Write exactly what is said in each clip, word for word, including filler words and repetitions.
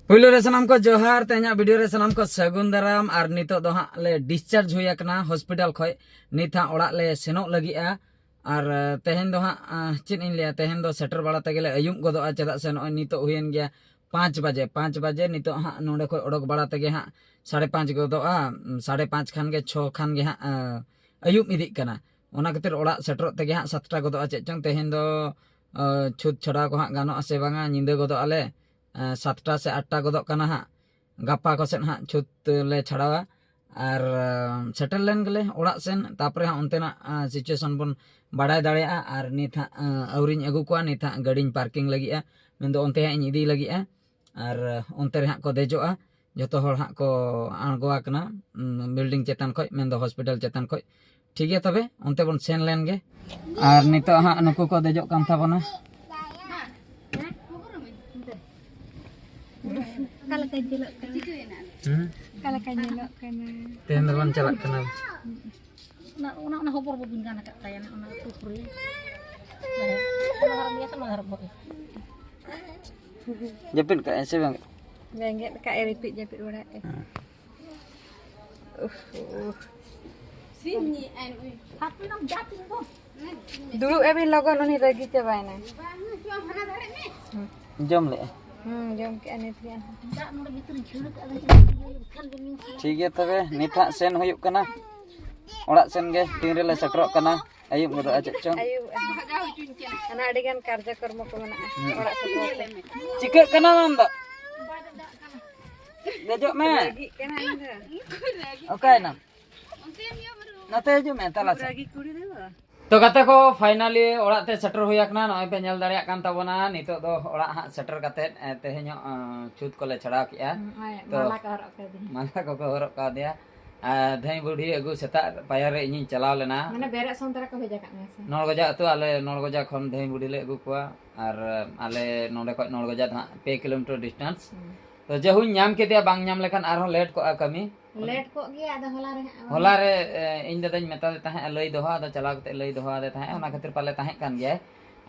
ᱯᱩᱭᱞᱩ ᱨᱮ ᱥᱟᱱᱟᱢ ᱠᱚ ᱡᱚᱦᱟᱨ, ᱛᱮᱦᱮᱧᱟᱜ ᱵᱷᱤᱰᱤᱭᱳ ᱨᱮ ᱥᱟᱱᱟᱢ ᱠᱚ ᱥᱟᱹᱜᱩᱱ ᱫᱟᱨᱟᱢ᱾ ᱟᱨ ᱱᱤᱛᱚᱜ ᱫᱚ ᱦᱟᱸᱜ ᱞᱮ ᱰᱤᱥᱪᱟᱨᱡᱽ ᱦᱩᱭ ᱟᱠᱟᱱᱟ ᱦᱚᱥᱯᱤᱴᱟᱞ ᱠᱷᱚᱡ᱾ ᱱᱤᱛ ᱦᱟᱸᱜ ᱚᱲᱟᱜ ᱞᱮ ᱥᱮᱱᱚᱜ ᱞᱟᱹᱜᱤᱫᱼᱟ᱾ ᱟᱨ ᱛᱮᱦᱮᱧ ᱫᱚ ᱦᱟᱸᱜ ᱪᱮᱫ ᱤᱧ ᱞᱟᱹᱭᱟ, ᱛᱮᱦᱮᱧ ᱫᱚ ᱥᱮᱴᱮᱨ ᱵᱟᱲᱟ ᱛᱮᱜᱮ ᱞᱮ ᱟᱹᱭᱩᱵ ᱜᱚᱫᱚᱜᱼᱟ᱾ ᱪᱮᱫᱟᱜ ᱥᱮ ᱱᱚᱜᱼᱚᱭ ᱱᱤᱛᱚᱜ ᱦᱩᱭᱮᱱ ᱜᱮᱭᱟ ᱯᱟᱸᱪ ᱵᱟᱡᱮ᱾ ᱯᱟᱸᱪ ᱵᱟᱡᱮ ᱱᱤᱛᱚᱜ ᱦᱟᱸᱜ ᱱᱚᱸᱰᱮ ᱠᱷᱚᱡ ᱚᱰᱚᱠ ᱵᱟᱲᱟ ᱛᱮᱜᱮ ᱦᱟᱸᱜ ᱥᱟᱲᱮ ᱯᱟᱸᱪ ᱜᱚᱫᱚᱜᱼᱟ᱾ ᱥᱟᱲᱮ ᱯᱟᱸᱪ ᱠᱷᱟᱱ ᱜᱮ, ᱪᱷᱚ ᱠᱷᱟᱱ ᱜᱮ ᱦᱟᱸᱜ ᱟᱹᱭᱩᱵ ᱤᱫᱤᱜ ᱠᱟᱱᱟ᱾ ᱚᱱᱟ ᱠᱷᱟᱹᱛᱤᱨ ᱚᱲᱟᱜ ᱥᱮᱴᱮᱨᱚᱜ ᱛᱮᱜᱮ ᱦᱟᱸᱜ ᱥᱟᱛᱴᱟ ᱜᱚᱫᱚᱜᱼᱟ᱾ ᱪᱮᱫ ᱪᱚᱝ ᱛᱮᱦᱮᱧ ᱫᱚ ᱪᱷᱩᱛ ᱪᱷᱟᱰᱟᱣ ᱠᱚ ᱦᱟᱸᱜ ᱜᱟᱱᱚᱜᱼᱟ ᱥᱮ ᱵᱟᱝᱟ, ᱧᱤᱫᱟᱹ ᱜᱚᱫᱚᱜ ᱟᱞᱮ᱾ ᱥᱟᱛᱴᱟ ᱥᱮ ᱟᱴᱴᱟ ᱜᱚᱫᱚᱜ ᱠᱟᱱᱟ ᱦᱟᱸᱜ, ᱜᱟᱯᱟ ᱠᱚ ᱥᱮᱫ ᱦᱟᱸᱜ ᱪᱷᱩᱛ ᱞᱮ ᱪᱷᱟᱲᱟᱣᱟ᱾ ᱟᱨ ᱥᱮᱴᱮᱨ ᱞᱮᱱ ᱜᱮᱞᱮ ᱚᱲᱟᱜ ᱥᱮᱱ, ᱛᱟᱯᱚᱨᱮ ᱦᱟᱸᱜ ᱚᱱᱛᱮᱱᱟᱜ ᱥᱤᱪᱩᱭᱮᱥᱚᱱ ᱵᱚᱱ ᱵᱟᱲᱟᱭ ᱫᱟᱲᱮᱭᱟᱜᱼᱟ᱾ ᱟᱨ ᱱᱤᱛ ᱦᱟᱸᱜ ᱟᱹᱣᱨᱤᱧ ᱟᱹᱜᱩ ᱠᱚᱣᱟ, ᱱᱤᱛ ᱦᱟᱸᱜ ᱜᱟᱹᱰᱤᱧ ᱯᱟᱨᱠᱤᱝ ᱞᱟᱹᱜᱤᱫᱼᱟ, ᱢᱮᱱᱫᱚ ᱚᱱᱛᱮ ᱦᱟᱸᱜ ᱤᱧ ᱤᱫᱤ ᱞᱟᱹᱜᱤᱫᱼᱟ᱾ ᱟᱨ ᱚᱱᱛᱮ ᱨᱮ ᱦᱟᱸᱜ ᱠᱚ ᱫᱮᱡᱚᱜᱼᱟ, ᱡᱚᱛᱚ ᱦᱚᱲ ᱦᱟᱸᱜ ᱠᱚ ᱟᱬᱜᱚ ᱟᱠᱟᱱᱟ ᱵᱤᱞᱰᱤᱝ ᱪᱮᱛᱟᱱ ᱠᱷᱚᱡ, ᱢᱮᱱᱫᱚ ᱦᱚᱥᱯᱤᱴᱟᱞ ᱪᱮᱛᱟᱱ ᱠᱷᱚᱡ᱾ ᱴᱷᱤᱠ ᱜᱮᱭᱟ, ᱛᱚᱵᱮ ᱚᱱᱛᱮ ᱵᱚᱱ ᱥᱮᱱ ᱞᱮᱱ ᱜᱮ᱾ ᱟᱨ ᱱᱤᱛᱚᱜ ᱦᱟᱸᱜ ᱱᱩᱠᱩ ᱠᱚ ᱫᱮᱡᱚᱜ ᱠᱟᱱ ᱛᱟᱵᱚᱱᱟ᱾ ᱚᱠᱟ ᱞᱮᱠᱟᱧ ᱧᱮᱞᱚᱜ ᱠᱟᱱᱟ? ᱦᱩᱸ? ᱚᱠᱟ ᱞᱮᱠᱟᱧ ᱧᱮᱞᱚᱜ ᱠᱟᱱᱟ? ᱛᱮᱦᱮᱧ ᱫᱚᱵᱚᱱ ᱪᱟᱞᱟᱜ ᱠᱟᱱᱟ᱾ ᱚᱱᱟ, ᱚᱱᱟ, ᱚᱱᱟ ᱦᱚᱵᱚᱨ ᱵᱟᱹᱵᱤᱱ ᱜᱟᱱ ᱟᱠᱟᱫ ᱛᱟᱭᱟ, ᱚᱱᱟ ᱯᱩᱠᱷᱨᱤ᱾ ᱚᱱᱟ ᱫᱷᱟᱨᱮ ᱜᱮᱭᱟ ᱥᱮ ᱚᱱᱟ ᱫᱷᱟᱨᱮ ᱵᱚᱦᱚᱜ? ᱡᱟᱹᱯᱤᱫ ᱠᱟᱜᱼᱟᱭ ᱥᱮ ᱵᱟᱝ? ᱵᱮᱸᱜᱮᱫ ᱠᱟᱜᱼᱟᱭ, ᱨᱤᱯᱤᱫ ᱡᱟᱹᱯᱤᱫ ᱵᱟᱲᱟᱭᱮᱫ᱾ ᱦᱮᱸ᱾ ᱩᱦ, ᱩᱦ᱾ ᱫᱩᱲᱩᱵ ᱟᱹᱵᱤᱱ ᱞᱚᱜᱚᱱ, ᱩᱱᱤ ᱨᱟᱹᱜᱤ ᱪᱟᱵᱟᱭᱮᱱᱟᱭ᱾ ᱡᱚᱢ ᱞᱮᱜᱼᱟ? ᱦᱩᱸ, ᱡᱚᱢ ᱠᱮᱜᱼᱟ ᱱᱤᱛ ᱜᱮ᱾ ᱴᱷᱤᱠ ᱜᱮᱭᱟ, ᱛᱚᱵᱮ ᱱᱤᱛ ᱦᱟᱸᱜ ᱥᱮᱱ ᱦᱩᱭᱩᱜ ᱠᱟᱱᱟ ᱚᱲᱟᱜ ᱥᱮᱱ ᱜᱮ᱾ ᱛᱤᱱ ᱨᱮᱞᱮ ᱥᱮᱴᱮᱨᱚᱜ ᱠᱟᱱᱟ, ᱟᱹᱭᱩᱵ ᱜᱚᱫᱚᱜᱼᱟ ᱪᱮᱫ ᱪᱚᱝ᱾ ᱟᱹᱭᱩᱵ᱾ ᱦᱟᱱᱟ ᱟᱹᱰᱤ ᱜᱟᱱ ᱠᱟᱨᱡᱚᱠᱨᱢᱚ ᱠᱚ ᱢᱮᱱᱟᱜᱼᱟ᱾ ᱦᱩᱸ᱾ ᱚᱲᱟᱜ ᱥᱮᱴᱮᱨ ᱛᱮ᱾ ᱪᱤᱠᱟᱹᱜ ᱠᱟᱱᱟ ᱟᱢ ᱫᱚ? ᱫᱮᱡᱚᱜ ᱢᱮ᱾ ᱨᱟᱹᱜᱤᱜ ᱠᱟᱱᱟ ᱤᱧ ᱫᱚ᱾ ᱚᱠᱟᱭᱮᱱᱟᱢ? ᱱᱚᱛᱮ ᱦᱤᱡᱩᱜ ᱢᱮ, ᱛᱟᱞᱟ ᱥᱮᱫ᱾ ᱨᱟᱹᱜᱤ ᱠᱩᱲᱤ ᱫᱚ᱾ ᱛᱚ ᱜᱟᱛᱮ ᱠᱚ, finally ᱚᱲᱟᱜ ᱛᱮ ᱥᱮᱴᱮᱨ ᱦᱩᱭ ᱟᱠᱟᱱᱟ᱾ ᱱᱚᱜᱼᱚᱭ ᱯᱮ ᱧᱮᱞ ᱫᱟᱲᱮᱭᱟᱜ ᱠᱟᱱ ᱛᱟᱵᱚᱱᱟ᱾ ᱱᱤᱛᱚᱜ ᱫᱚ ᱚᱲᱟᱜ ᱦᱟᱸᱜ ᱥᱮᱴᱮᱨ ᱠᱟᱛᱮᱫ, ᱮ, ᱛᱮᱦᱮᱧᱚᱜ, ᱮ, ᱪᱷᱩᱛ ᱠᱚᱞᱮ ᱪᱷᱟᱲᱟᱣ ᱠᱮᱜᱼᱟ᱾ ᱦᱩᱸ, ᱱᱚᱜᱼᱚᱭ ᱛᱚ ᱢᱟᱞᱟ ᱠᱚ ᱦᱚᱨᱚᱜ ᱠᱟᱫᱤᱧᱟ᱾ ᱢᱟᱞᱟ ᱠᱚᱠᱚ ᱦᱚᱨᱚᱜ ᱠᱟᱣᱫᱮᱭᱟ᱾ ᱟᱨ ᱫᱷᱟᱹᱭ ᱵᱩᱰᱷᱤ ᱟᱹᱜᱩ ᱥᱮᱛᱟᱜ ᱯᱟᱭᱟᱨ ᱨᱮ ᱤᱧᱤᱧ ᱪᱟᱞᱟᱣ ᱞᱮᱱᱟ᱾ ᱢᱟᱱᱮ ᱵᱮᱨᱮᱫ ᱥᱚᱝ ᱛᱚᱨᱟ ᱠᱚ ᱵᱷᱮᱡᱟ ᱠᱟᱜ ᱢᱮᱭᱟ ᱥᱮ? ᱱᱚᱲᱜᱚᱡᱟ ᱟᱹᱛᱩ, ᱟᱞᱮ ᱱᱚᱲᱜᱚᱡᱟ ᱠᱷᱚᱱ ᱫᱷᱟᱹᱭ ᱵᱩᱰᱷᱤ ᱞᱮ ᱟᱹᱜᱩ ᱠᱚᱣᱟ᱾ ᱟᱨ ᱟᱞᱮ ᱱᱚᱰᱮ ᱠᱷᱚᱡ ᱱᱚᱲᱜᱚᱡᱟ ᱫᱚ ᱦᱟᱸᱜ ᱯᱮ ᱠᱤᱞᱳᱢᱤᱴᱟᱨ distance᱾ ᱦᱩᱸ᱾ ᱛᱚ ᱡᱟᱹᱦᱩᱧ ᱧᱟᱢ ᱠᱮᱫᱮᱭᱟ, ᱵᱟᱝ ᱧᱟᱢ ᱞᱮᱠᱷᱟᱱ ᱟᱨᱦᱚᱸ ᱞᱮᱴ ᱠᱚᱜᱼᱟ ᱠᱟᱹᱢᱤ᱾ ᱞᱮᱴ ᱠᱚᱜ ᱜᱮᱭᱟ, ᱟᱫᱚ ᱦᱚᱞᱟ ᱨᱮ ᱦᱟᱸᱜ ᱦᱚᱞᱟ ᱨᱮ, ᱮ, ᱤᱧ ᱫᱟᱫᱟᱧ ᱢᱮᱛᱟᱫᱮ ᱛᱟᱦᱮᱸᱫ, ᱞᱟᱹᱭ ᱫᱚᱦᱚ, ᱟᱫᱚ ᱪᱟᱞᱟᱣ ᱠᱟᱛᱮ ᱞᱟᱹᱭ ᱫᱚᱦᱚ ᱟᱫᱮ ᱛᱟᱦᱮᱸᱫ, ᱚᱱᱟ ᱠᱷᱟᱹᱛᱤᱨ ᱯᱟᱞᱮ ᱛᱟᱦᱮᱸ ᱠᱟᱱ ᱜᱮᱭᱟᱭ᱾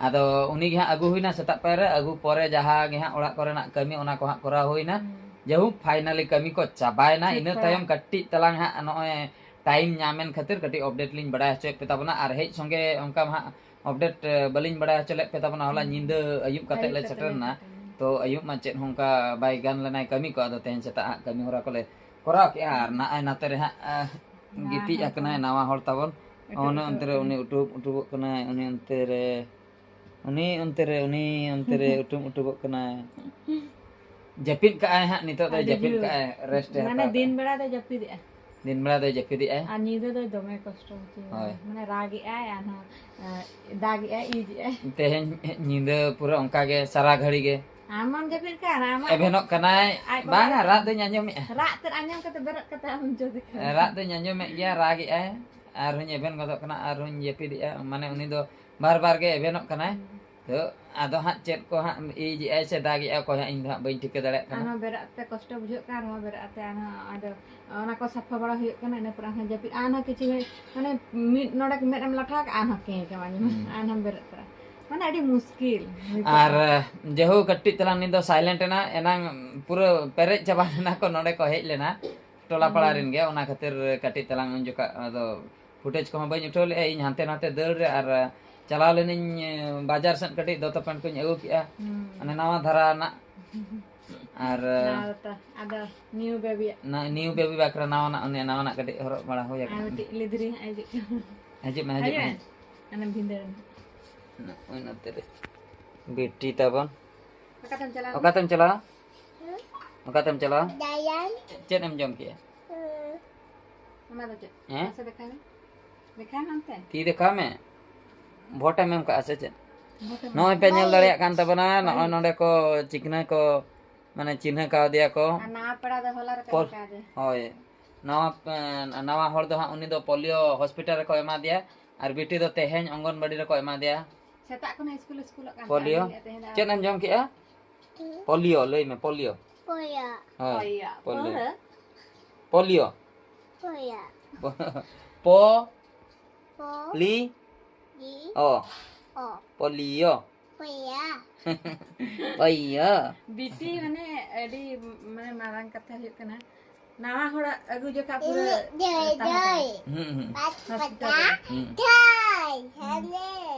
ᱟᱫᱚ ᱩᱱᱤ ᱜᱮ ᱦᱟᱸᱜ ᱟᱹᱜᱩ ᱦᱩᱭᱱᱟ ᱥᱮᱛᱟᱜ ᱯᱟᱭᱟᱨ ᱨᱮ, ᱟᱹᱜᱩ ᱯᱚᱨᱮ ᱡᱟᱦᱟᱸ ᱜᱮ ᱦᱟᱸᱜ ᱚᱲᱟᱜ ᱠᱚᱨᱮᱱᱟᱜ ᱠᱟᱹᱢᱤ ᱚᱱᱟ ᱠᱚ ᱦᱟᱸᱜ ᱠᱚᱨᱟᱣ ᱦᱩᱭᱱᱟ᱾ ᱦᱩᱸ᱾ ᱡᱟᱭᱦᱳᱠ, finally ᱠᱟᱹᱢᱤ ᱠᱚ ᱪᱟᱵᱟᱭᱮᱱᱟ᱾ ᱴᱷᱤᱠ ᱤᱱᱟᱹ ᱠᱚ᱾ ᱛᱟᱭᱚᱢ ᱠᱟᱹᱴᱤᱡ ᱛᱟᱞᱟᱝ ᱦᱟᱸᱜ ᱱᱚᱜᱼᱚᱭ time ᱧᱟᱢᱮᱱ ᱠᱷᱟᱹᱛᱤᱨ ᱠᱟᱹᱴᱤᱡ update ᱞᱤᱧ ᱵᱟᱲᱟᱭ ᱦᱚᱪᱚᱭᱮᱫ ᱯᱮ ᱛᱟᱵᱚᱱᱟ᱾ ᱟᱨ ᱦᱮᱡ ᱥᱚᱸᱜᱮ ᱚᱱᱠᱟ ᱢᱟ ᱦᱟᱸᱜ update, ᱮ, ᱵᱟᱹᱞᱤᱧ ᱵᱟᱲᱟᱭ ᱦᱚᱪᱚ ᱞᱮᱫ ᱯᱮ ᱛᱟᱵᱚᱱᱟ᱾ ᱦᱚᱞᱟ ᱦᱩᱸ᱾ ᱧᱤᱫᱟᱹ ᱟᱹᱭᱩᱵ ᱠᱟᱛᱮ ᱟᱹᱭᱩᱵ ᱞᱮ ᱠᱟᱛᱮ ᱞᱮ ᱥᱮᱴᱮᱨᱱᱟ᱾ ᱥᱮᱴᱮᱨᱱᱟ᱾ ᱛᱚ ᱟᱹᱭᱩᱵ ᱢᱟ ᱪᱮᱫ ᱦᱚᱸ ᱚᱱᱠᱟ ᱵᱟᱭ ᱜᱟᱱ ᱞᱮᱱᱟᱭ ᱠᱟᱹᱢᱤ ᱠᱚ, ᱟᱫᱚ ᱛᱮᱦᱮᱧ ᱥᱮᱛᱟᱜ ᱦᱟᱸᱜ ᱠᱟᱹᱢᱤ ᱦᱚᱨᱟ ᱠᱚᱞᱮ ᱠᱚᱨᱟᱣ ᱠᱮᱜᱼᱟ᱾ ᱟᱨ ᱱᱟᱜᱼᱟᱭ ᱱᱟᱛᱮ ᱨᱮ ᱦᱟᱸᱜ, ᱮ, ᱱᱟᱣᱟ ᱜᱤᱛᱤᱡ ᱦᱚᱲ ᱟᱠᱟᱱᱟᱭ ᱛᱟᱵᱚᱱ᱾ ᱱᱟᱣᱟ ᱦᱚᱲ ᱛᱟᱵᱚᱱ᱾ ᱩᱴᱩᱵ ᱚᱱᱮ ᱩᱴᱩᱵ ᱚᱱᱛᱮ ᱨᱮ ᱠᱟᱱᱟᱭ᱾ ᱩᱱᱤ ᱩᱴᱩᱵᱚᱜ ᱠᱟᱱᱟᱭ, ᱩᱱᱤ ᱚᱱᱛᱮ ᱨᱮ, ᱩᱱᱤ ᱚᱱᱛᱮ ᱨᱮ, ᱩᱱᱤ ᱚᱱᱛᱮ ᱨᱮ ᱩᱴᱩᱵ ᱩᱴᱩᱵᱚᱜ ᱠᱟᱱᱟᱭ᱾ ᱡᱟᱹᱯᱤᱫ ᱠᱟᱜᱼᱟᱭ ᱦᱟᱸᱜ, ᱱᱤᱛᱚᱜ ᱫᱚᱭ ᱟᱹᱰᱤ ᱡᱟᱹᱯᱤᱫ ᱡᱳᱨ᱾ ᱠᱟᱜᱼᱟᱭ, rest ᱮ ᱢᱟᱱᱮ ᱦᱟᱛᱟᱣ ᱫᱤᱱ ᱠᱟᱜᱼᱟᱭ᱾ ᱵᱮᱲᱟ ᱫᱚᱭ ᱡᱟᱹᱯᱤᱫᱮᱜᱼᱟ᱾ ᱫᱤᱱ ᱵᱮᱲᱟ ᱫᱚᱭ ᱡᱟᱹᱯᱤᱫᱮᱜᱼᱟᱭ᱾ ᱟᱨ ᱧᱤᱫᱟᱹ ᱫᱚᱭ ᱫᱚᱢᱮ ᱠᱚᱥᱴᱚ ᱦᱚᱪᱚᱭᱮᱫᱟ᱾ ᱦᱳᱭ᱾ ᱢᱟᱱᱮ ᱨᱟᱜᱮᱜᱼᱟᱭ, ᱟᱨᱦᱚᱸ, ᱮ, ᱫᱟᱜᱮᱜᱼᱟᱭ, ᱤᱡᱮᱜᱼᱟᱭ᱾ ᱛᱮᱦᱮᱧ ᱧᱤᱫᱟᱹ ᱯᱩᱨᱟᱹ ᱚᱱᱠᱟ ᱜᱮ ᱥᱟᱨᱟ ᱜᱷᱟᱹᱲᱤ ᱜᱮ᱾ ᱟᱢ ᱢᱟᱢ ᱡᱟᱹᱯᱤᱫ ᱠᱟᱜ, ᱟᱨ ᱟᱢᱟᱜ ᱮᱵᱷᱮᱱᱚᱜ ᱠᱟᱱᱟᱭ᱾ ᱟᱡ ᱵᱟᱵᱟ ᱵᱟᱝᱟ, ᱫᱚ ᱨᱟᱜ ᱫᱚᱧ ᱟᱸᱡᱚᱢᱮᱜᱼᱟ᱾ ᱨᱟᱜ ᱛᱮᱫ ᱟᱸᱡᱚᱢ ᱠᱟᱛᱮ ᱵᱮᱨᱮᱫ ᱠᱟᱛᱮ ᱟᱢ ᱡᱟᱹᱯᱤᱫ ᱠᱟᱜ᱾ ᱨᱟᱜ ᱫᱚᱧ ᱟᱸᱡᱚᱢᱮᱫ ᱜᱮᱭᱟ, ᱨᱟᱜᱮᱜᱼᱟᱭ, ᱟᱨᱦᱚᱸᱧ ᱮᱵᱷᱮᱱ ᱜᱚᱫᱚᱜ ᱠᱟᱱᱟ, ᱟᱨᱦᱚᱸᱧ ᱡᱟᱹᱯᱤᱫᱮᱜᱼᱟ᱾ ᱢᱟᱱᱮ ᱩᱱᱤ ᱫᱚ ᱵᱟᱨ ᱵᱟᱨ ᱜᱮ ᱮᱵᱷᱮᱱᱚᱜ ᱠᱟᱱᱟᱭ᱾ ᱦᱩᱸ᱾ ᱛᱚ ᱟᱫᱚ ᱦᱟᱸᱜ ᱪᱮᱫ ᱠᱚ ᱦᱟᱸᱜ ᱤᱡᱮᱜᱼᱟᱭ ᱥᱮ ᱫᱟᱜᱮᱜᱼᱟᱭ, ᱚᱠᱚᱭ ᱦᱟᱸᱜ ᱤᱧ ᱫᱚ ᱦᱟᱸᱜ ᱵᱟᱹᱧ ᱴᱷᱤᱠᱟᱹ ᱫᱟᱲᱮᱭᱟᱜ ᱠᱟᱱᱟ᱾ ᱟᱨᱦᱚᱸ ᱵᱮᱨᱮᱫ ᱛᱮ ᱠᱚᱥᱴᱚ ᱵᱩᱡᱷᱟᱹᱜ ᱠᱟᱱ ᱨᱮᱦᱚᱸ, ᱵᱮᱨᱮᱫ ᱛᱮ ᱟᱨᱦᱚᱸ ᱟᱫᱚ ᱚᱱᱟ ᱠᱚ ᱥᱟᱯᱷᱟ ᱵᱟᱲᱟ ᱦᱩᱭᱩᱜ ᱠᱟᱱᱟ, ᱤᱱᱟᱹ ᱯᱚᱨᱮ ᱟᱨᱦᱚᱸ ᱡᱟᱹᱯᱤᱫ, ᱟᱨᱦᱚᱸ ᱠᱤᱪᱷᱩ ᱜᱷᱟᱹᱲᱤᱡ, ᱢᱟᱱᱮ ᱢᱤᱫ ᱱᱚᱰᱮ ᱢᱮᱫ ᱮᱢ ᱞᱟᱴᱷᱟ ᱠᱟᱜᱼᱟ, ᱟᱨᱦᱚᱸ ᱠᱮᱸ ᱠᱮᱸ ᱟᱸᱡᱚᱢᱟ, ᱦᱩᱸ᱾ ᱟᱨᱦᱚᱸ ᱵᱮᱨᱮᱫ ᱛᱚᱨᱟ᱾ ᱢᱟᱱᱮ ᱟᱹᱰᱤ ᱢᱩᱥᱠᱤᱞ ᱦᱩᱭ ᱠᱚᱜᱼᱟ᱾ ᱟᱨ, ᱡᱟᱹᱦᱩ ᱠᱟᱹᱴᱤᱡ ᱛᱟᱞᱟᱝ ᱱᱤᱛ ᱫᱚ silent ᱮᱱᱟ, ᱮᱱᱟᱝ ᱯᱩᱨᱟᱹ ᱯᱮᱨᱮᱡ ᱪᱟᱵᱟ ᱞᱮᱱᱟ ᱠᱚ, ᱱᱚᱰᱮ ᱠᱚ ᱦᱮᱡ ᱞᱮᱱᱟ, ᱴᱚᱞᱟ ᱯᱟᱲᱟ ᱦᱩᱸ᱾ ᱨᱮᱱ ᱜᱮ, ᱚᱱᱟ ᱠᱷᱟᱹᱛᱤᱨ ᱠᱟᱹᱴᱤᱡ ᱛᱟᱞᱟᱝ ᱩᱱ ᱡᱚᱠᱷᱟᱜ ᱟᱫᱚ footage ᱠᱚᱦᱚᱸ ᱵᱟᱹᱧ ᱩᱴᱷᱟᱹᱣ ᱞᱮᱜᱼᱟ᱾ ᱤᱧ ᱦᱟᱱᱛᱮ ᱱᱟᱛᱮ ᱫᱟᱹᱲ ᱨᱮ ᱟᱨ ᱪᱟᱞᱟᱣ ᱞᱮᱱᱟᱹᱧ, ᱮ, ᱵᱟᱡᱟᱨ ᱥᱮᱫ ᱠᱟᱹᱴᱤᱡ ᱫᱚᱛᱚ pant ᱠᱚᱧ ᱟᱹᱜᱩ ᱠᱮᱜᱼᱟ᱾ ᱦᱩᱸ᱾ ᱚᱱᱮ ᱱᱟᱣᱟ ᱫᱷᱟᱨᱟ ᱨᱮᱱᱟᱜ᱾ ᱟᱨ, ᱱᱟᱣᱟ ᱫᱚᱛᱚ, ᱟᱫᱚ new baby ᱭᱟᱜ᱾ ᱱᱟ-, new baby ᱵᱟᱠᱷᱨᱟ ᱱᱟᱣᱟᱱᱟᱜ, ᱚᱱᱮ ᱱᱟᱣᱟᱱᱟᱜ ᱠᱟᱹᱴᱤᱡ ᱦᱚᱨᱚᱜ ᱵᱟᱲᱟ ᱦᱩᱭ ᱟᱨ ᱟᱠᱟᱱᱟ᱾ ᱢᱤᱫᱴᱤᱡ ᱞᱤᱫᱽᱨᱤ ᱦᱟᱸᱜ ᱦᱤᱡᱩᱜ ᱠᱟᱱᱟ᱾ ᱦᱤᱡᱩᱜ ᱢᱮ, ᱦᱤᱡᱩᱜ ᱢᱮ᱾ ᱦᱤᱡᱩᱜ ᱢᱮ᱾ ᱚᱱᱮ ᱵᱷᱤᱸᱫᱟᱹᱲ ᱢᱮ᱾ ᱱᱚᱜᱼᱚᱭ ᱱᱚᱛᱮ ᱨᱮ᱾ ᱵᱤᱴᱤ ᱛᱟᱵᱚᱱ᱾ ᱚᱠᱟᱛᱮᱢ ᱪᱟᱞᱟᱣ? ᱚᱠᱟᱛᱮᱢ ᱪᱟᱞᱟᱣᱟ? ᱚᱠᱟᱛᱮᱢ ᱪᱟᱞᱟᱣᱟ? ᱫᱟᱬᱟᱱ᱾ ᱪᱮᱫ ᱮᱢ ᱡᱚᱢ ᱠᱮᱜᱼᱟ? ᱚᱱᱟ ᱫᱚ ᱪᱮᱫ? ᱦᱮᱸ? ᱢᱟᱥᱮ ᱫᱮᱠᱷᱟᱣ ᱢᱮ᱾ ᱫᱮᱠᱷᱟᱣ ᱢᱮ ᱚᱱᱛᱮ᱾ ᱛᱤ ᱫᱮᱠᱷᱟᱣ ᱢᱮ᱾ ᱵᱷᱳᱴ ᱮᱢ ᱮᱢ ᱠᱟᱜᱼᱟ ᱥᱮ ᱪᱮᱫ? ᱵᱷᱳᱴ ᱮᱢ ᱱᱚᱜᱼᱚᱭ ᱯᱮ ᱧᱮᱞ ᱵᱟᱭᱤᱥ᱾ ᱫᱟᱲᱮᱭᱟᱜ ᱠᱟᱱ ᱛᱟᱵᱚᱱᱟ, ᱱᱚᱜᱼᱚᱭ ᱵᱟᱭᱤᱥ᱾ ᱱᱚᱰᱮ ᱠᱚ ᱪᱤᱠᱷᱱᱟᱹ ᱠᱚ, ᱢᱟᱱᱮ ᱪᱤᱱᱦᱟᱹ ᱠᱟᱣᱫᱮᱭᱟ ᱠᱚ᱾ ᱟᱨ ᱱᱟᱣᱟ ᱯᱮᱲᱟ ᱫᱚ ᱦᱚᱞᱟ ᱨᱮ ᱯᱚᱨ-, ᱠᱟᱹᱢᱤ ᱠᱟᱣᱫᱮ᱾ ᱦᱳᱭ᱾ ᱱᱟᱣᱟ, ᱮᱸ, ᱱᱟᱣᱟ ᱦᱚᱲ ᱫᱚ ᱦᱟᱸᱜ ᱩᱱᱤ ᱫᱚ ᱯᱳᱞᱤᱭᱳ ᱦᱚᱥᱯᱤᱴᱟᱞ ᱨᱮᱠᱚ ᱮᱢᱟ ᱫᱮᱭᱟ, ᱟᱨ ᱵᱤᱴᱤ ᱫᱚ ᱛᱮᱦᱮᱧ ᱚᱝᱜᱚᱱᱵᱟᱲᱤ ᱨᱮᱠᱚ ᱮᱢᱟ ᱫᱮᱭᱟ᱾ ᱥᱮᱛᱟᱜ ᱠᱷᱚᱱᱟᱜ ᱤᱥᱠᱩᱞ ᱤᱥᱠᱩᱞᱚᱜ ᱠᱟᱱ ᱯᱳᱞᱤᱭᱳ᱾ ᱛᱟᱦᱮᱸᱫ, ᱛᱮᱦᱮᱧ ᱫᱚ ᱪᱮᱫ ᱮᱢ ᱡᱚᱢ ᱠᱮᱜᱼᱟ? ᱯᱳᱞᱤᱭᱳ, ᱞᱟᱹᱭ ᱢᱮ, ᱯᱳᱞᱤᱭᱳ᱾ ᱯᱳᱭᱟ᱾ ᱦᱳᱭ, ᱯᱳᱭᱟ᱾ ᱯᱳᱞᱤᱭᱳ᱾ ᱯᱳᱭᱟ᱾ ᱯᱳᱞᱤᱭᱳ᱾ ᱯᱳᱭᱟ᱾ ᱯᱳ-, ᱯᱳ-, ᱯᱳ-, ᱞᱤ-, ᱞᱤ-, ᱳ᱾ ᱯᱳᱞᱤᱭᱳ᱾ ᱯᱳᱞᱤᱭᱳ᱾ ᱯᱳᱞᱤᱭᱳ᱾ ᱵᱤᱴᱤ ᱢᱟᱱᱮ ᱟᱹᱰᱤ ᱢᱟᱱᱮ ᱢᱟᱨᱟᱝ ᱠᱟᱛᱷᱟ ᱦᱩᱭᱩᱜ ᱠᱟᱱᱟ, ᱱᱟᱣᱟ ᱦᱚᱲᱟᱜ ᱟᱹᱜᱩ ᱡᱚᱠᱷᱟ ᱯᱩᱨᱟᱹ ᱡᱚᱭ, ᱛᱟᱦᱮᱸ ᱠᱟᱱᱟ᱾ ᱡᱚᱭ᱾ ᱦᱩᱸ, ᱦᱩᱸ᱾ ᱯᱟᱸᱪ ᱦᱚᱥᱯᱤᱴᱟᱞ ᱯᱟᱛᱟ ᱨᱮ᱾ ᱡᱚᱭ᱾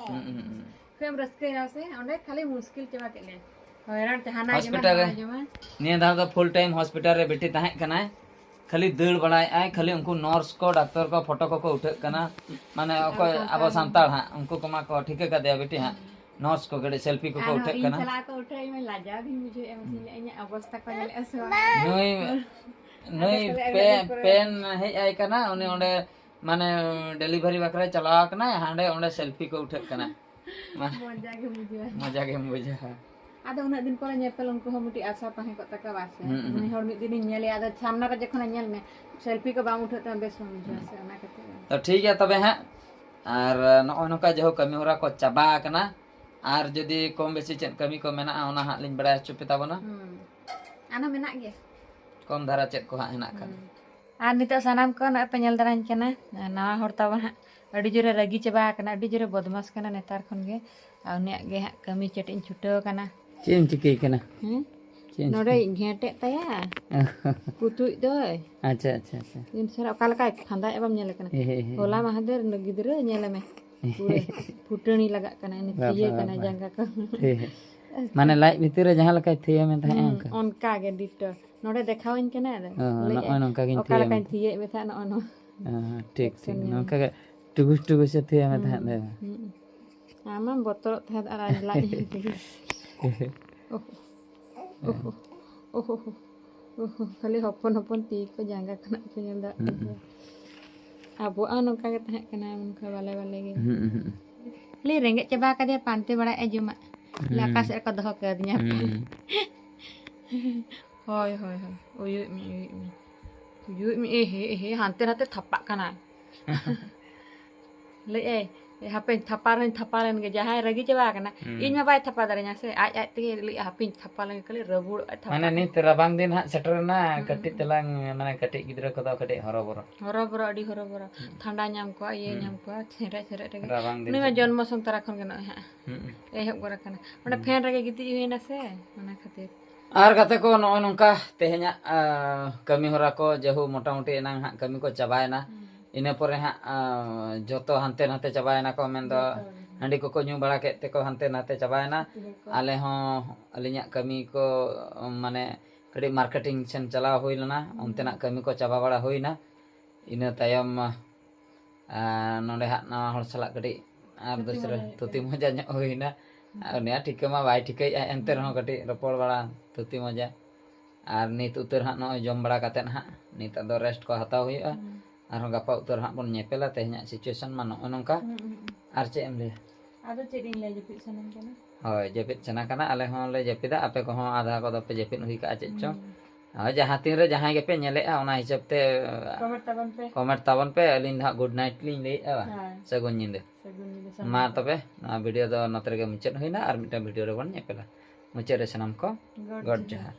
ᱦᱩᱸ, ᱦᱩᱸ, ᱦᱩᱸ᱾ ᱠᱷᱩᱵᱮᱢ ᱨᱟᱹᱥᱠᱟᱹᱭᱮᱱᱟ ᱥᱮ? ᱚᱸᱰᱮ ᱠᱷᱟᱹᱞᱤ ᱢᱩᱥᱠᱤᱞ ᱪᱟᱵᱟ ᱠᱮᱫ ᱞᱮᱭᱟ᱾ ᱦᱚᱭᱨᱟᱱ ᱡᱟᱦᱟᱱᱟᱜ ᱜᱮ ᱦᱚᱥᱯᱤᱴᱟᱞ ᱨᱮ᱾ ᱵᱟᱝ ᱟᱸᱡᱚᱢᱟ᱾ ᱱᱤᱭᱟᱹ ᱫᱷᱟᱣ ᱫᱚ full time ᱦᱚᱥᱯᱤᱴᱟᱞ ᱨᱮ ᱵᱤᱴᱤ ᱛᱟᱦᱮᱸ ᱠᱟᱱᱟᱭ, ᱠᱷᱟᱹᱞᱤ ᱫᱟᱹᱲ ᱵᱟᱲᱟᱭᱮᱫ ᱟᱭ, ᱠᱷᱟᱹᱞᱤ ᱩᱱᱠᱩ ᱱᱟᱨᱥ ᱠᱚ ᱰᱟᱠᱛᱚᱨ ᱠᱚ ᱯᱷᱳᱴᱳ ᱠᱚᱠᱚ ᱩᱴᱷᱟᱹᱜ ᱠᱟᱱᱟ᱾ ᱢᱟᱱᱮ ᱚᱠᱚᱭ ᱟᱵᱚ ᱟᱵᱚ ᱥᱟᱱᱛᱟᱲ᱾ ᱥᱟᱱᱛᱟᱲ ᱦᱟᱸᱜ, ᱩᱱᱠᱩ ᱠᱚᱢᱟ ᱠᱚ ᱴᱷᱤᱠᱟᱹ ᱠᱟᱫᱮᱭᱟ ᱵᱤᱴᱤ ᱦᱟᱸᱜ, ᱱᱟᱨᱥ ᱠᱚ ᱜᱟᱹᱰᱤ ᱥᱮᱞᱯᱷᱤ ᱠᱚᱠᱚ ᱟᱨᱦᱚᱸ ᱩᱴᱷᱟᱹᱜ ᱤᱧ ᱠᱟᱱᱟ᱾ ᱥᱟᱞᱟᱜ ᱠᱚ ᱩᱴᱷᱟᱹᱣ, ᱤᱧ ᱢᱟ ᱞᱟᱡᱟᱣ ᱜᱤᱧ ᱵᱩᱡᱷᱟᱹᱣᱮᱫᱼᱟ, ᱢᱟᱥᱮ ᱤᱧᱟᱹᱜ ᱚᱵᱚᱥᱛᱟ ᱠᱚ ᱧᱮᱞᱮᱫᱼᱟ ᱥᱮ ᱵᱟᱝ? ᱱᱩᱭ, ᱟᱫᱚ ᱱᱩᱭ ᱠᱚ ᱞᱟᱹᱭᱮᱫᱼᱟ, ᱯᱮ-, ᱵᱟᱹᱴᱤ ᱠᱚᱨᱮ ᱯᱮᱱ ᱦᱮᱡ ᱟᱭ ᱠᱟᱱᱟ, ᱩᱱᱤ ᱚᱸᱰᱮ ᱢᱟᱱᱮ ᱰᱮᱞᱤᱵᱷᱟᱨᱤ ᱵᱟᱠᱷᱨᱟᱭ ᱪᱟᱞᱟᱣ ᱠᱟᱱᱟᱭ, ᱦᱟᱸᱰᱮ ᱚᱸᱰᱮ ᱥᱮᱞᱯᱷᱤ ᱠᱚ ᱩᱴᱷᱟᱹᱜ ᱠᱟᱱᱟ᱾ ᱢᱟᱱᱮ ᱢᱚᱡᱟ ᱜᱮ ᱵᱩᱡᱷᱟᱹᱣᱟ᱾ ᱢᱚᱡᱟ ᱜᱮᱢ ᱵᱩᱡᱷᱟᱹᱣᱟ᱾ ᱟᱫᱚ ᱩᱱᱟᱹᱜ ᱫᱤᱱ ᱯᱚᱨᱮ ᱧᱮᱯᱮᱞ, ᱩᱱᱠᱩ ᱦᱚᱸ ᱢᱤᱫᱴᱤᱡ ᱟᱥᱟ ᱛᱟᱦᱮᱸ ᱠᱚᱜ ᱛᱟᱠᱚᱣᱟ ᱥᱮ, ᱦᱩᱸ, ᱦᱩᱸ᱾ ᱩᱱᱤ ᱦᱚᱲ ᱢᱤᱫ ᱫᱤᱱᱤᱧ ᱧᱮᱞᱮᱭᱟ, ᱟᱫᱚ ᱥᱟᱢᱱᱟ ᱨᱮ ᱡᱚᱠᱷᱚᱱᱮ ᱧᱮᱞ ᱢᱮ, ᱥᱮᱞᱯᱷᱤ ᱠᱚ ᱵᱟᱢ ᱩᱴᱷᱟᱹᱜ ᱛᱟᱢᱟ, ᱵᱮᱥ ᱵᱟᱢ ᱵᱩᱡᱷᱟᱹᱣᱟ ᱦᱩᱸ᱾ ᱥᱮ, ᱚᱱᱟ ᱠᱷᱟᱹᱛᱤᱨ᱾ ᱛᱚ ᱴᱷᱤᱠ ᱜᱮᱭᱟ ᱛᱚᱵᱮ ᱦᱟᱸᱜ, ᱟᱨ ᱱᱚᱜᱼᱚᱭ ᱱᱚᱝᱠᱟ ᱡᱮᱦᱳᱠ ᱠᱟᱹᱢᱤ ᱦᱚᱨᱟ ᱠᱚ ᱪᱟᱵᱟ ᱟᱠᱟᱱᱟ, ᱟᱨ ᱡᱩᱫᱤ ᱠᱚᱢ ᱵᱮᱥᱤ ᱪᱮᱫ ᱠᱟᱹᱢᱤ ᱠᱚ ᱢᱮᱱᱟᱜᱼᱟ, ᱚᱱᱟ ᱦᱟᱸᱜ ᱞᱤᱧ ᱵᱟᱲᱟᱭ ᱦᱚᱪᱚ ᱯᱮ ᱛᱟᱵᱚᱱᱟ᱾ ᱦᱩᱸ᱾ ᱟᱨᱦᱚᱸ ᱢᱮᱱᱟᱜ ᱜᱮᱭᱟ᱾ ᱠᱚᱢ ᱫᱷᱟᱨᱟ ᱪᱮᱫ ᱠᱚ ᱦᱟᱸᱜ ᱦᱮᱱᱟᱜ ᱠᱷᱟᱱ᱾ ᱦᱩᱸ᱾ ᱟᱨ ᱱᱤᱛᱚᱜ ᱥᱟᱱᱟᱢ ᱠᱚ ᱱᱚᱜᱼᱚᱭ ᱯᱮ ᱧᱮᱞ ᱫᱟᱨᱟᱧ ᱠᱟᱱᱟ, ᱱᱟᱣᱟ ᱦᱚᱲ ᱛᱟᱵᱚᱱ ᱦᱟᱸᱜ ᱟᱹᱰᱤ ᱡᱳᱨᱮ ᱨᱟᱹᱜᱤ ᱪᱟᱵᱟ ᱟᱠᱟᱱᱟ, ᱟᱹᱰᱤ ᱡᱳᱨᱮ ᱵᱚᱫᱢᱟᱥ ᱠᱟᱱᱟ ᱱᱮᱛᱟᱨ ᱠᱷᱚᱱ ᱜᱮ᱾ ᱟᱨ ᱩᱱᱤᱭᱟᱜ ᱜᱮ ᱦᱟᱸᱜ ᱠᱟᱹᱢᱤ ᱪᱮᱫ ᱤᱧ ᱪᱷᱩᱴᱟᱹᱣ ᱟᱠᱟᱱᱟ᱾ ᱪᱮᱫ ᱮᱢ ᱪᱤᱠᱟᱹᱭ ᱠᱟᱱᱟ? ᱦᱮᱸ? ᱪᱮᱫ ᱮᱢ ᱱᱚᱰᱮ ᱪᱤᱠᱟᱹᱭ? ᱜᱷᱮᱸᱴᱮᱫ ᱛᱟᱭᱟ, ᱯᱩᱛᱩᱡ ᱫᱚᱭ᱾ ᱟᱪᱪᱷᱟ, ᱟᱪᱪᱷᱟ, ᱟᱪᱪᱷᱟ᱾ ᱛᱤᱱ ᱥᱟᱨᱟ ᱚᱠᱟ ᱞᱮᱠᱟᱭ ᱯᱷᱟᱸᱫᱟᱭᱮᱫᱼᱟ ᱵᱟᱢ ᱧᱮᱞᱮ ᱠᱟᱱᱟ? ᱦᱮᱸ, ᱦᱮᱸ, ᱦᱮᱸ᱾ ᱦᱚᱞᱟ ᱢᱟᱦᱫᱮᱨ ᱜᱤᱫᱽᱨᱟᱹ ᱧᱮᱞᱮ ᱢᱮ, ᱯᱩᱨᱟᱹ ᱯᱷᱩᱴᱟᱹᱱᱤ ᱞᱟᱜᱟᱜ ᱠᱟᱱᱟ, ᱩᱱᱤ ᱵᱟᱵᱟ, ᱛᱷᱤᱭᱟᱹ ᱠᱟᱱᱟ ᱵᱟᱵᱟ᱾ ᱡᱟᱸᱜᱟ ᱠᱚ᱾ ᱦᱮᱸ, ᱦᱮᱸ᱾ ᱢᱟᱱᱮ ᱞᱟᱡ ᱵᱷᱤᱛᱤᱨ ᱨᱮ ᱡᱟᱦᱟᱸ ᱞᱮᱠᱟᱭ ᱛᱷᱤᱭᱟᱹ ᱢᱮ ᱛᱟᱦᱮᱸᱫ, ᱦᱩᱸ, ᱚᱱᱠᱟ᱾ ᱚᱱᱠᱟ ᱜᱮ ᱰᱤᱴᱳ᱾ ᱱᱚᱰᱮ ᱫᱮᱠᱷᱟᱣᱟᱹᱧ ᱠᱟᱱᱟ, ᱟᱫᱚ ᱚ, ᱞᱟᱹᱭᱮᱫᱼᱟᱭ, ᱱᱚᱜᱼᱚᱭ ᱱᱚᱝᱠᱟ ᱜᱤᱧ ᱚᱠᱟ ᱛᱷᱤᱭᱟᱹ ᱞᱮᱠᱟᱧ ᱢᱮ᱾ ᱛᱷᱤᱭᱟᱹᱭᱮᱫ ᱢᱮ ᱛᱟᱦᱮᱸᱫ, ᱱᱚᱜᱼᱚ ᱱᱚᱣᱟ᱾ ᱚ, ᱴᱷᱤᱠ, ᱴᱷᱤᱠ᱾ ᱧᱮᱞ ᱢᱮ᱾ ᱱᱚᱝᱠᱟ ᱜᱮ ᱴᱩᱜᱩᱥ ᱴᱩᱜᱩᱥ ᱮ ᱛᱷᱤᱭᱟᱹ ᱢᱮ ᱛᱟᱦᱮᱸᱫ, ᱦᱩᱸ, ᱫᱚ᱾ ᱦᱩᱸ᱾ ᱟᱢ ᱢᱟᱢ ᱵᱚᱛᱚᱨᱚᱜ ᱛᱟᱦᱮᱸᱫ ᱟᱨ ᱟᱡ ᱞᱟᱡ ᱧᱮᱞ ᱛᱮᱜᱮ᱾ ᱳᱦ, ᱳᱦ, ᱳᱦ, ᱳᱦ, ᱳᱦ, ᱠᱷᱟᱹᱞᱤ ᱦᱚᱯᱚᱱ ᱦᱚᱯᱚᱱ ᱛᱤ ᱠᱚ ᱡᱟᱸᱜᱟ ᱠᱷᱚᱱᱟᱜ ᱠᱚ ᱧᱮᱞ ᱫᱟ᱾ ᱦᱩᱸ, ᱦᱩᱸ᱾ ᱟᱵᱚᱣᱟᱜ ᱦᱚᱸ ᱱᱚᱝᱠᱟ ᱜᱮ ᱛᱟᱦᱮᱸ ᱠᱟᱱᱟ, ᱚᱱᱠᱟ ᱵᱟᱞᱮ ᱵᱟᱞᱮ ᱜᱮ᱾ ᱦᱩᱸ, ᱦᱩᱸ᱾ ᱠᱷᱟᱹᱞᱤ ᱨᱮᱸᱜᱮᱡ ᱪᱟᱵᱟ ᱠᱟᱫᱮᱭᱟ, ᱯᱟᱱᱛᱮ ᱵᱟᱲᱟᱭᱮᱫᱼᱟ ᱡᱚᱢᱟᱜ᱾ ᱞᱟᱹᱭ, ᱦᱩᱸ᱾ ᱚᱠᱟ ᱥᱮᱫ ᱨᱮᱠᱚ ᱫᱚᱦᱚ ᱠᱟᱫᱤᱧᱟ ᱦᱟᱯᱮ᱾ ᱦᱩᱸ᱾ ᱦᱳᱭ, ᱦᱳᱭ, ᱦᱳᱭ᱾ ᱩᱭᱩᱭᱮᱫ ᱢᱮ, ᱩᱭᱩᱭᱮᱫ ᱢᱮ᱾ ᱩᱭᱩᱭᱮᱫ ᱢᱮ, ᱮ ᱦᱮ, ᱮ ᱦᱮ, ᱦᱟᱱᱛᱮ ᱱᱟᱛᱮ ᱛᱷᱟᱯᱟᱜ ᱠᱟᱱᱟ᱾ ᱞᱟᱹᱭᱮᱫᱼᱟᱭ, ᱦᱟᱯᱮᱧ ᱛᱷᱟᱯᱟ ᱨᱮᱦᱚᱸᱧ ᱛᱷᱟᱯᱟ ᱞᱮᱱ ᱜᱮ, ᱡᱟᱦᱟᱸᱭ ᱨᱟᱹᱜᱤ ᱪᱟᱵᱟ ᱟᱠᱟᱱᱟ᱾ ᱦᱩᱸ᱾ ᱤᱧ ᱢᱟ ᱵᱟᱭ ᱛᱷᱟᱯᱟ ᱫᱟᱲᱮᱧᱟ ᱥᱮ, ᱟᱡ ᱟᱡ ᱛᱮᱜᱮ ᱞᱟᱹᱭ, ᱦᱟᱯᱮᱧ ᱛᱷᱟᱯᱟ ᱞᱮᱱ ᱜᱮ, ᱠᱷᱟᱹᱞᱤ ᱨᱟᱹᱵᱩᱲᱚᱜ ᱟᱭ, ᱛᱷᱟᱯᱟ ᱢᱟᱱᱮ ᱞᱮᱱ ᱱᱤᱛ ᱜᱮ᱾ ᱨᱟᱵᱟᱝ ᱫᱤᱱ ᱦᱟᱸᱜ ᱥᱮᱴᱮᱨ ᱮᱱᱟ, ᱦᱩᱸ᱾ ᱠᱟᱹᱴᱤᱡ ᱛᱟᱞᱟᱝ ᱢᱟᱱᱮ ᱠᱟᱹᱴᱤᱡ ᱜᱤᱫᱽᱨᱟᱹ ᱠᱚᱫᱚ ᱠᱟᱹᱴᱤᱡ ᱦᱚᱨᱚᱵᱚᱨᱚ᱾ ᱦᱚᱨᱚᱵᱚᱨᱚ, ᱟᱹᱰᱤ ᱦᱚᱨᱚᱵᱚᱨᱚ᱾ ᱦᱩᱸ᱾ ᱴᱷᱟᱱᱰᱟ ᱧᱟᱢ ᱠᱚᱣᱟ, ᱤᱭᱟᱹ ᱦᱩᱸ᱾ ᱧᱟᱢ ᱠᱚᱣᱟ, ᱪᱷᱮᱨᱮ ᱪᱷᱮᱨᱮ ᱨᱮᱜᱮ᱾ ᱨᱟᱵᱟᱝ ᱫᱤᱱ ᱩᱱᱤ ᱢᱟ ᱥᱮᱴᱮᱨ᱾ ᱡᱚᱱᱢᱚ ᱥᱚᱝ ᱛᱚᱨᱟ ᱠᱷᱚᱱ ᱜᱮ ᱱᱚᱜᱼᱚᱭ ᱦᱟᱸᱜ ᱦᱩᱸ᱾ ᱮᱦᱚᱵ ᱜᱚᱫ ᱟᱠᱟᱱᱟ᱾ ᱚᱱᱟ ᱦᱩᱸ᱾ ᱯᱷᱮᱱ ᱨᱮᱜᱮ ᱜᱤᱛᱤᱡ ᱦᱩᱭᱱᱟ ᱥᱮ, ᱚᱱᱟ ᱠᱷᱟᱹᱛᱤᱨ᱾ ᱟᱨ ᱜᱟᱛᱮ ᱠᱚ, ᱱᱚᱜᱼᱚᱭ ᱱᱚᱝᱠᱟ ᱛᱮᱦᱮᱧᱟᱜ, ᱟ, ᱠᱟᱹᱢᱤ ᱦᱚᱨᱟ ᱠᱚ ᱡᱟᱹᱦᱩ ᱢᱚᱴᱟᱢᱩᱴᱤ ᱮᱱᱟᱝ ᱦᱟᱸᱜ ᱠᱟᱹᱢᱤ ᱠᱚ ᱪᱟᱵᱟᱭᱮᱱᱟ᱾ ᱦᱩᱸ᱾ ᱤᱱᱟᱹ ᱯᱚᱨᱮ ᱦᱟᱸᱜ, ᱟ, ᱡᱚᱛᱚ ᱦᱟᱱᱛᱮ ᱱᱟᱛᱮ ᱪᱟᱵᱟᱭᱮᱱᱟ ᱠᱚ, ᱢᱮᱱᱫᱚ ᱡᱚᱛᱚ ᱜᱮ᱾ ᱦᱟᱺᱰᱤ ᱠᱚᱠᱚ ᱧᱩ ᱵᱟᱲᱟ ᱠᱮᱫ ᱛᱮᱠᱚ ᱦᱟᱱᱛᱮ ᱱᱟᱛᱮ ᱪᱟᱵᱟᱭᱮᱱᱟ᱾ ᱤᱭᱟᱹ ᱠᱚ᱾ ᱟᱞᱮ ᱦᱚᱸ ᱟᱹᱞᱤᱧᱟᱜ ᱠᱟᱹᱢᱤ ᱠᱚ, ᱢᱟᱱᱮ ᱠᱟᱹᱴᱤᱡ ᱢᱟᱨᱠᱮᱴᱤᱝ ᱥᱮᱱ ᱪᱟᱞᱟᱣ ᱦᱩᱭ ᱞᱮᱱᱟ, ᱦᱩᱸ᱾ ᱚᱱᱛᱮᱱᱟᱜ ᱠᱟᱹᱢᱤ ᱠᱚ ᱪᱟᱵᱟ ᱵᱟᱲᱟ ᱦᱩᱭᱱᱟ᱾ ᱤᱱᱟᱹ ᱛᱟᱭᱚᱢ, ᱟ, ᱱᱚᱰᱮ ᱦᱟᱸᱜ ᱱᱟᱣᱟ ᱦᱚᱲ ᱥᱟᱞᱟᱜ ᱠᱟᱹᱴᱤᱡ ᱟᱨ ᱛᱷᱩᱛᱤ ᱫᱩᱥᱨᱟᱹ ᱢᱚᱡᱟ ᱦᱩᱭᱩᱜ ᱛᱷᱩᱛᱤ ᱠᱟᱱᱟ᱾ ᱢᱚᱡᱟ ᱧᱚᱜ ᱦᱩᱭᱱᱟ᱾ ᱦᱩᱸ᱾ ᱟᱨ ᱩᱱᱤᱭᱟᱜ ᱴᱷᱤᱠᱟᱹ ᱢᱟ ᱵᱟᱭ ᱴᱷᱤᱠᱟᱹᱭᱮᱫᱼᱟ, ᱮᱱᱛᱮ ᱨᱮᱦᱚᱸ ᱦᱩᱸ᱾ ᱠᱟᱹᱴᱤᱡ ᱨᱚᱯᱚᱲ ᱵᱟᱲᱟ, ᱛᱷᱩᱛᱤ ᱢᱚᱡᱟ᱾ ᱟᱨ ᱱᱤᱛ ᱩᱛᱟᱹᱨ ᱦᱟᱸᱜ ᱱᱚᱜᱼᱚᱭ ᱡᱚᱢ ᱵᱟᱲᱟ ᱠᱟᱛᱮᱫ ᱦᱟᱸᱜ ᱱᱤᱛᱚᱜ ᱫᱚ ᱨᱮᱥᱴ ᱠᱚ ᱦᱟᱛᱟᱣ ᱦᱩᱭᱩᱜᱼᱟ᱾ ᱦᱩᱸ᱾ ᱟᱨᱦᱚᱸ ᱜᱟᱯᱟ ᱩᱛᱟᱹᱨ ᱦᱟᱸᱜ ᱵᱚᱱ ᱧᱮᱯᱮᱞᱟ᱾ ᱛᱮᱦᱮᱧᱟᱜ ᱥᱤᱪᱩᱭᱮᱥᱚᱱ ᱢᱟ ᱱᱚᱜᱼᱚᱭ ᱱᱚᱝᱠᱟ᱾ ᱦᱩᱸ, ᱦᱩᱸ, ᱦᱩᱸ᱾ ᱟᱨ ᱪᱮᱫ ᱮᱢ ᱞᱟᱹᱭᱟ? ᱟᱫᱚ ᱪᱮᱫ ᱤᱧ ᱞᱟᱹᱭᱟ, ᱡᱟᱹᱯᱤᱫ ᱥᱟᱱᱟᱧ ᱠᱟᱱᱟ᱾ ᱦᱳᱭ, ᱡᱟᱹᱯᱤᱫ ᱥᱟᱱᱟ ᱠᱟᱱᱟ, ᱟᱞᱮ ᱦᱚᱸᱞᱮ ᱡᱟᱹᱯᱤᱫᱟ, ᱟᱯᱮ ᱠᱚᱦᱚᱸ ᱟᱫᱷᱟ ᱠᱚᱫᱚ ᱯᱮ ᱡᱟᱹᱯᱤᱫ ᱦᱩᱭ ᱠᱟᱜᱼᱟ ᱪᱮᱫ ᱪᱚ᱾ ᱦᱩᱸ᱾ ᱦᱳᱭ, ᱡᱟᱦᱟᱸ ᱛᱤᱱ ᱨᱮ ᱡᱟᱦᱟᱸᱭ ᱜᱮᱯᱮ ᱧᱮᱞᱮᱜᱼᱟ, ᱚᱱᱟ ᱦᱤᱥᱟᱹᱵ ᱛᱮ ᱠᱚᱢᱮᱱᱴ ᱛᱟᱵᱚᱱ ᱯᱮ᱾ ᱠᱚᱢᱮᱱᱴ ᱛᱟᱵᱚᱱ ᱯᱮ᱾ ᱟᱹᱞᱤᱧ ᱫᱚ ᱦᱟᱸᱜ ᱜᱩᱰ ᱱᱟᱭᱤᱴ ᱞᱤᱧ ᱞᱟᱹᱭᱮᱫᱼᱟ᱾ ᱦᱳᱭ᱾ ᱥᱟᱹᱜᱩᱱ ᱧᱤᱫᱟᱹ᱾ ᱥᱟᱹᱜᱩᱱ ᱧᱤᱫᱟᱹ, ᱥᱟᱹᱜᱩᱱ ᱢᱟ ᱧᱤᱫᱟᱹ᱾ ᱛᱚᱵᱮ, ᱱᱚᱣᱟ ᱵᱷᱤᱰᱤᱭᱳ ᱫᱚ ᱱᱚᱛᱮ ᱨᱮᱜᱮ ᱢᱩᱪᱟᱹᱫ ᱦᱩᱭᱱᱟ, ᱟᱨ ᱢᱤᱫᱴᱟᱝ ᱵᱷᱤᱰᱤᱭᱳ ᱨᱮᱵᱚᱱ ᱧᱮᱯᱮᱞᱟ᱾ ᱢᱩᱪᱟᱹᱫ ᱨᱮ ᱥᱟᱱᱟᱢ ᱠᱚ ᱜᱚᱰ ᱜᱚᱰ ᱡᱚᱦᱟᱨ᱾ ᱡᱚᱦᱟᱨ᱾